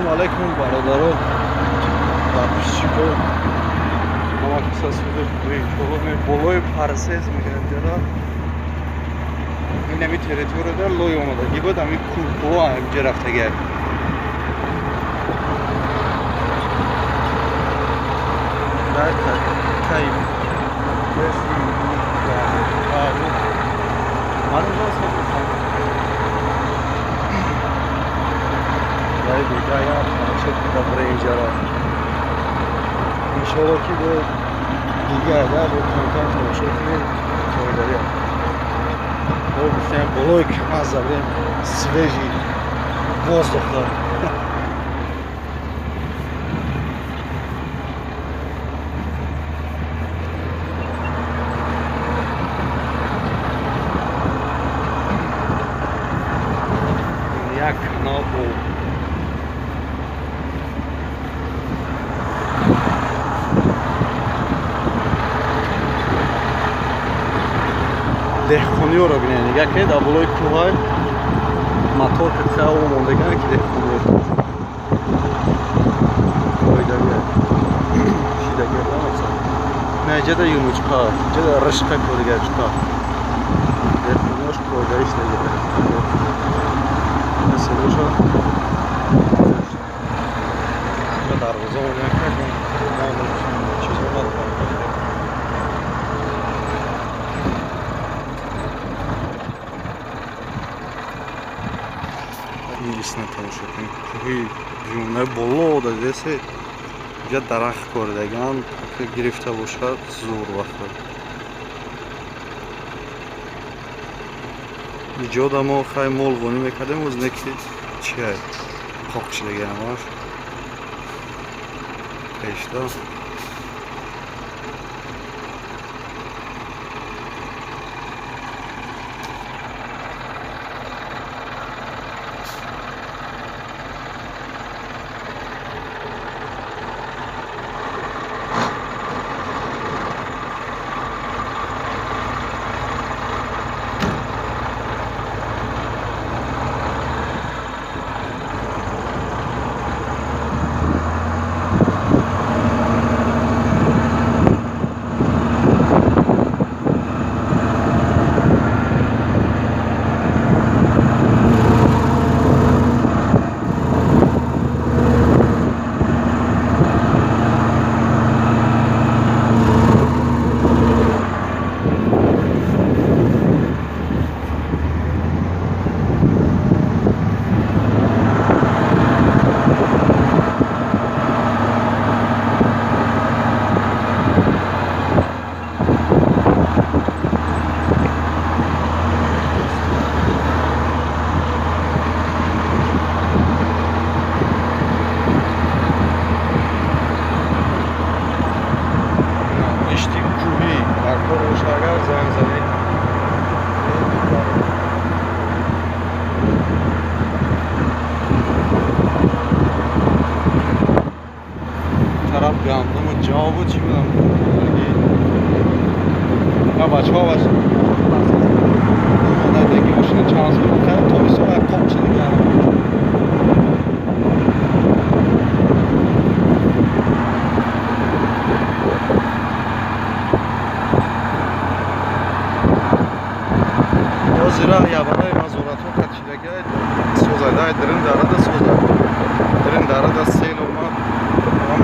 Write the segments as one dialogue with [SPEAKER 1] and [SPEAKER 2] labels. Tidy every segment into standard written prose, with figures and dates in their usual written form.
[SPEAKER 1] Ассалому алайкум, бародаро, подписчико, ҳама каса сузи хуби. Иншоалло болои парсез мегӯям ҷара. Ин ами территорияда лой омадагӣ буд, ами кӯҳҳо инҷа рафтагиак. Иншоалло ки бо дига агар бо камкам тамошо кунем, фоидари. Мо гуфтем, болои КамАЗ забрем, свежий воздух дорем. Як канал бо деҳқониёро бинед, нигоҳ кунед, дар болои кӯҳай мотор катиао мондаган, ки деҳқониё коидаги шидагида. На ҷада юнучқа, ҷада ришқа кодига чуқа деҳқониёш коидаи шидагида седоша. Дарвоза чизо надорам. Инглисна тамошо кунед, кӯҳи ҷумна боло дадесе, ҷа дарахт коридаган гирифта бошад, зур вақта. Иҷода мо хай мол вонӣ мекардем, оз не ки чиай қоқ шидаги ҳамаш пешта. Ишти кӯҳӣ дар кор боша, агар занг занед. Тараф гандуму ҷавбу чӣ будам. Ма бачаҳо деги мошина чанд сол кард, тобистон як қоқ шидаги. Ҳозира ябараи мазоратҳо качидагай созадай, дирин дарада соза, дирин дарада сел омад, омад.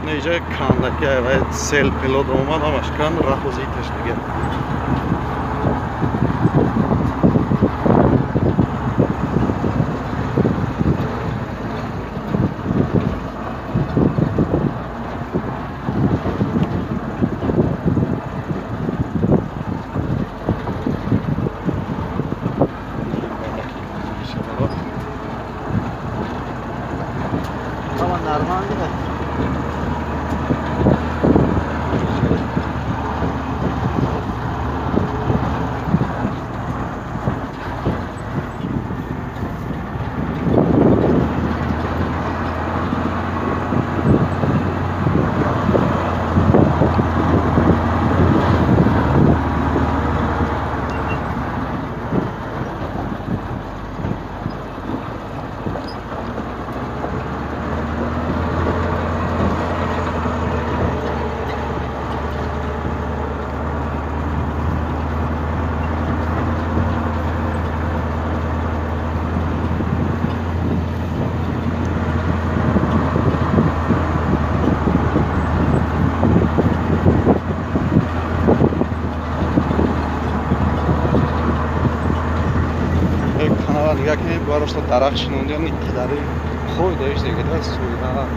[SPEAKER 1] Неҷа кандакай ва сел пилод омад, ҳамаш канд, раҳози ташдига.
[SPEAKER 2] Нормально.
[SPEAKER 1] Нигоҳ кунед, барошта дарахт шинондиан, ин қадари қоидаиш дегада соя.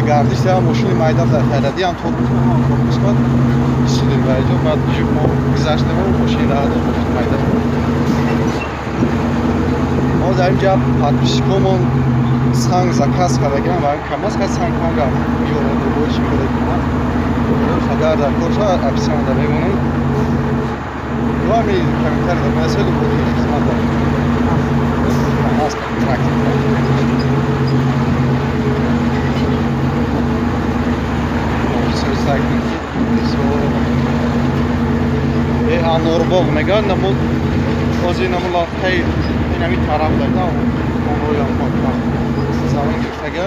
[SPEAKER 1] Гардиш мошини майда дар хайрадиам тормоз тормоз кард, шидем ва иҷо баъд мо гузаштем, мошини раҳ дод, мошини майда. Мо дар инҷа подписчикомон санг заказ кардагиам ва камаз ка санг манга меорад, чӣ мекунад. Агар дар кор шавад, описание да мемонем. Ами комментарий да менависед, хизмат дорем. Трактор. Анорбоғ мегӯянд, намо ози намо лафтаи инами тараф дада онроям замин гирифтага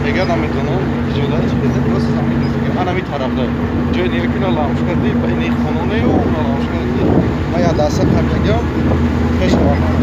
[SPEAKER 1] мегӯяд, намедонам иҷода чида, просто замин гирифтага анами тараф да ҷои дига ки на ламшка ди ба ини хононею на ламшка ди ма я даста қаблагиам пеш овардам.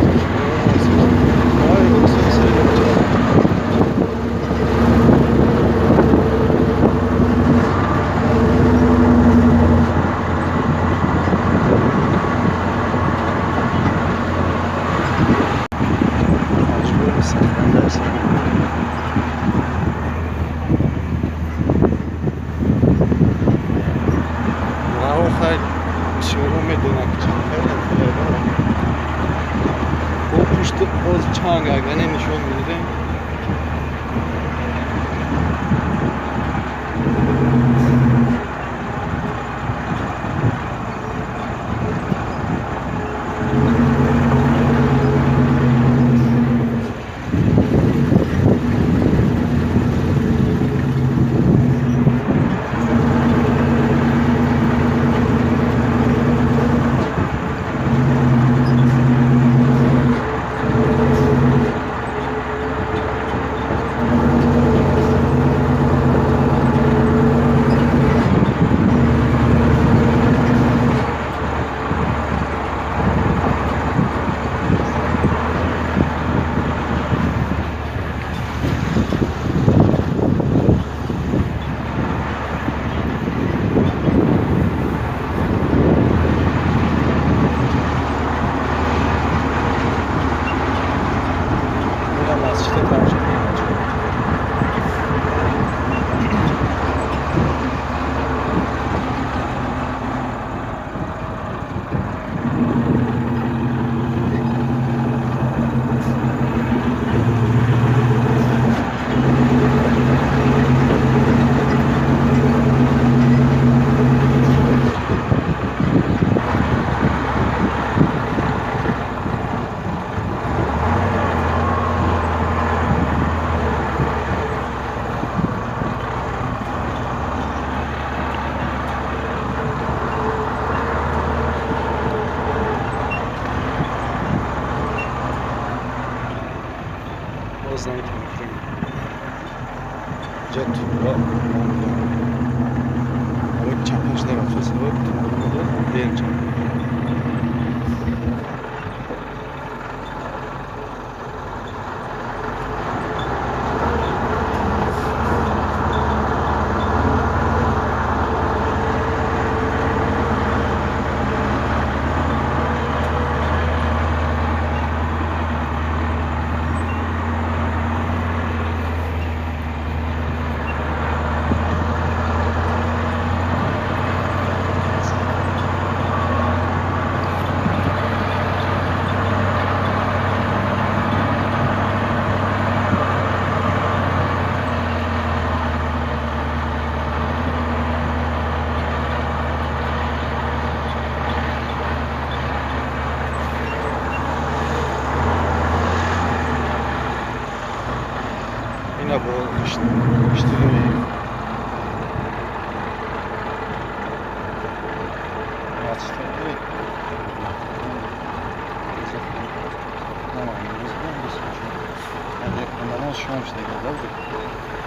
[SPEAKER 1] Боз занги тамошо ҷа туба барои чапаш нарафта, сабаб тумода дер чап. Ина бо иштирои намоз шом шудага.